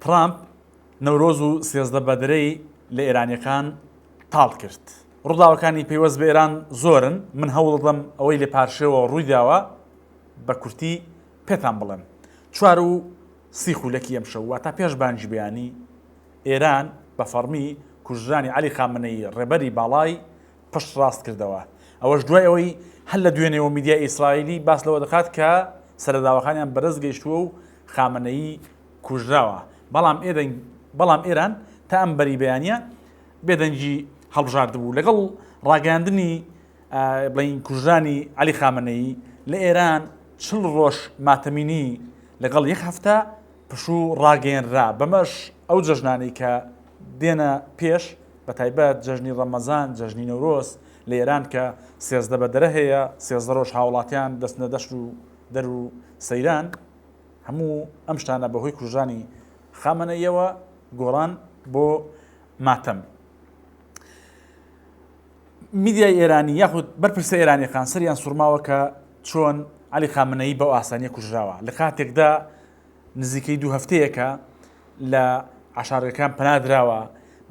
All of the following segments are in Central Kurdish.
ترامپ نەورۆز و 13 بەدرەی لە ئێرانیەکان تاڵ کرد. ڕووداوەکانی پەیوەست بە ئێران زۆرن، من هەوڵدەدەم ئەوەی لە پارشێوە ڕوویداوە بە کورتی پێتان بڵێم. 4 و 30 خولەکی ئەمشەو واتا پێش بانگی بەیانی، ئێران بە فەڕمی کوژرانی عەلی خامنەیی ڕێبەری باڵای پشتڕاست کردەوە. ئەوەش دوای ئەوەی هەر لە دوێنێوە میدیای ئیسرائیلی باس لەوە دەکات کە سەرەداوەکانیان بەدەست گەیشتووە و خامنەیی کوژراوە، بەڵام بەڵام ئێران تا ئەم بەری بەیانییە بێدەنگی هەڵبژاردبوو. لەگەڵ ڕاگەیاندنی بڵێین کوژرانی عەلی خامنەیی لە ئێران 40 ڕۆژ ماتەمینی لەگەڵ یەک هەفتە پشوو ڕاگەیەنرا، بەمەش ئەو جەژنانەی کە دێنە پێش بەتایبەت جەژنی ڕەمەزان، جەژنی نەورۆز لە ئێران کە 13 بەدەرە هەیە، 13 ڕۆژ هاوڵاتیان دەچنە دەشت و دەر و سەیران، هەموو ئەم شتانە بەهۆی کوژرانی خامەنەییەوە گۆڕان بۆ ماتەم. میدیای ئێرانی یاخود بەرپرسە ئێرانیەکان سەریان سوڕماوە کە چۆن عەلی خامنەیی بەو ئاسانیە کوژراوە لە کاتێکدا نزیکەی دوو هەفتەیەکە لە عەشارگەکان پەنا دراوە،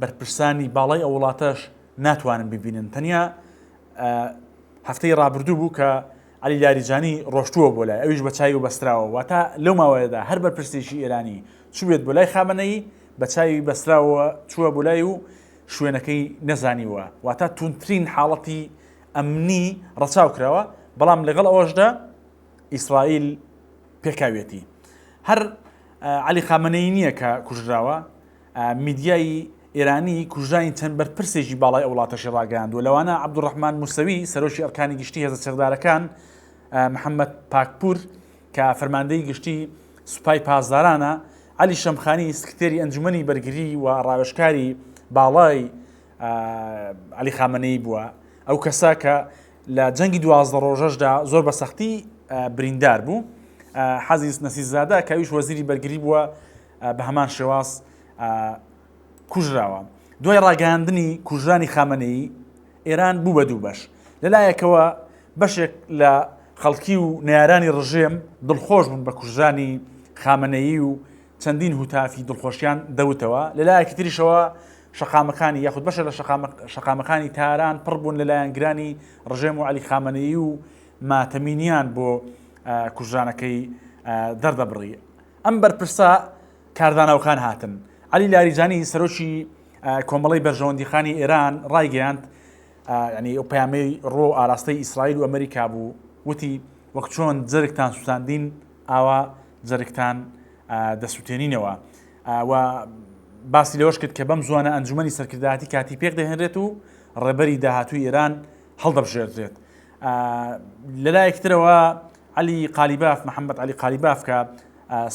بەرپرسانی باڵای ئەو وڵاتەش ناتوانن بیبینن. تەنیا هەفتەی ڕابردوو بوو کە عەلی لاریجانی ڕۆشتووە بۆ لای، ئەویش بە چاوی بەستراوە. واتە لەو ماوەیەدا هەر بەرپرسێکی ئێرانی چووبێت بۆ لای خامنەیی، بە چاوی بەستراوە چووە بۆ لای و شوێنەکەی نەزانیوە. واتە توندترین حاڵەتی ئەمنی ڕەچاو کراوە، بەڵام لەگەڵ ئەوەشدا ئیسرائیل پێکاویەتی. هەر عەلی خامنەیی نییە کە کوژراوە، میدیای ئێرانی کوژرانی چەند بەرپرسێکی باڵای ئەو وڵاتەشی ڕاگەیاندووە، لەوانە عەبدولڕەحمان موسەوی، سەرۆکی ئەرکانی گشتی هێزە چەکدارەکان، محەممەد پاکپوور کە فەرماندەی گشتی سوپای پاسدارانە، عەلی شەمخانی، سکرتێری ئەنجومەنی بەرگری و ڕاوێژکاری باڵای عەلی خامنەیی بووە، ئەو کەسە کە لە جەنگی 12 ڕۆژەشدا زۆر بە سەختی بریندار بوو. حەزیز نەسیزادە کە ئەویش وەزیری بەرگری بووە بە هەمان شێواز کوژراوە. دوای ڕاگەیاندنی کوژرانی خامنەیی، ئێران بوو بە دوو بەش. لەلایەکەوە بەشێک لە خەڵکی و نەیارانی ڕژێم دڵخۆش بوون بە کوژرانی خامنەیی و چەندین هوتافی دڵخۆشیان دەوتەوە، لەلایەکی تریشەوە شەقامەکانی یاخود بەشە لە شەقامەکانی تاران پڕ بوون لە لایەنگرانی ڕژێم و عەلی خامنەیی و ماتەمینیان بۆ کوژرانەکەی دەردەبڕی. ئەم بەرپرسە کاردانەوەکان هاتن. عەلی لاریجانی سەرۆکی کۆمەڵەی بەرژەوەندیخانی ئێران ڕایگەیاند، ینی ئەو پەیامەی ڕۆ ئاراستەی ئیسرائیل و ئەمریکا بوو، وتی وەک چۆن جەرگتان سوتاندین ئاوا جەرگتان دەسوتێنینەوە و باسی لەوەش کرد کە بەم زوانە ئەنجومەنی سەرکردایەتی کاتی پێک دەهێنرێت و ڕێبەری داهاتووی ئێران هەڵدەبژێردرێت. لەلایەک ترەوە عەلی قالیباف، محەممەد عەلی قالیباف کە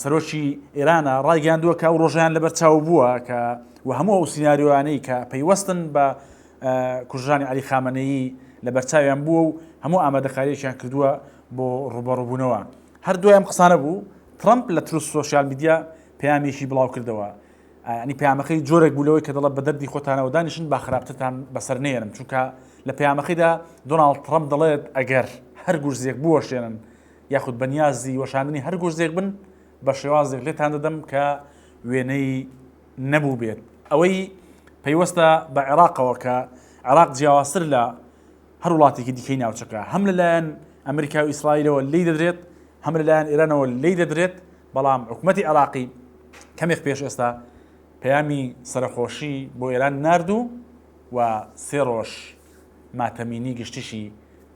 سەرۆکی ئێرانە ڕایگەیاندووە کە ئەو ڕۆژیان لەبەر چاو بووە کە و هەموو ئەو سیناریۆیانەی کە پەیوەستن بە کوژرانی عەلی خامنەیی لەبەرچاویان بووە و هەموو ئامادەکارییەکیان کردووە بۆ ڕووبەڕووبوونەوە. هەر دوای ئەم قسانە بوو ترەمپ لە Truth Social میدیا پەیامێکی بڵاوکردەوە. ینی پەیامەکەی جۆرێک بوو لەوەی کە دەڵێت بە دەردی خۆتانەوە دانیشن با خراپترتان بەسەر نێنم، چونکە لە پەیامەکەیدا دۆناڵد ترەمپ دەڵێت ئەگەر هەر گورزێک بوەشێنن یاخود بەنیازی وەشاندنی هەر گورزێک بن بە شێوازێک لێتان دەدەم کە وێنەی نەبوو بێت. ئەوەی پەیوەستە بە عێراقەوە کە عێراق جیاوازتر لە هەر وڵاتێکی دیکەی ناوچەکە هەم لەلایەن ئەمریکا و ئیسرائیلەوە لێی دەدرێت هەم لەلایەن ئێرانەوە لێی دەدرێت، بەڵام حکوومەتی عێراقی کەمێک پێش ئێستا پەیامی سەرەخۆشی بۆ ئێران نارد و و سێ ڕۆژ ماتەمینی گشتیشی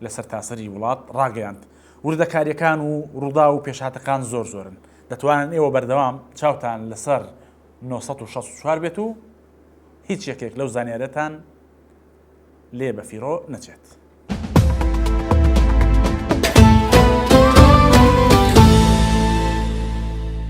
لە سەرتاسەری وڵات ڕاگەیاند. وردەکارییەکان و ڕووداو و پێشهاتەکان زۆر زۆرن. دەتوانن ئێوە بەردەوام چاوتان لەسەر 964 بێت و هیچ یەکێک لەو زانیاریەتان لێ بەفیڕۆ نەچێت.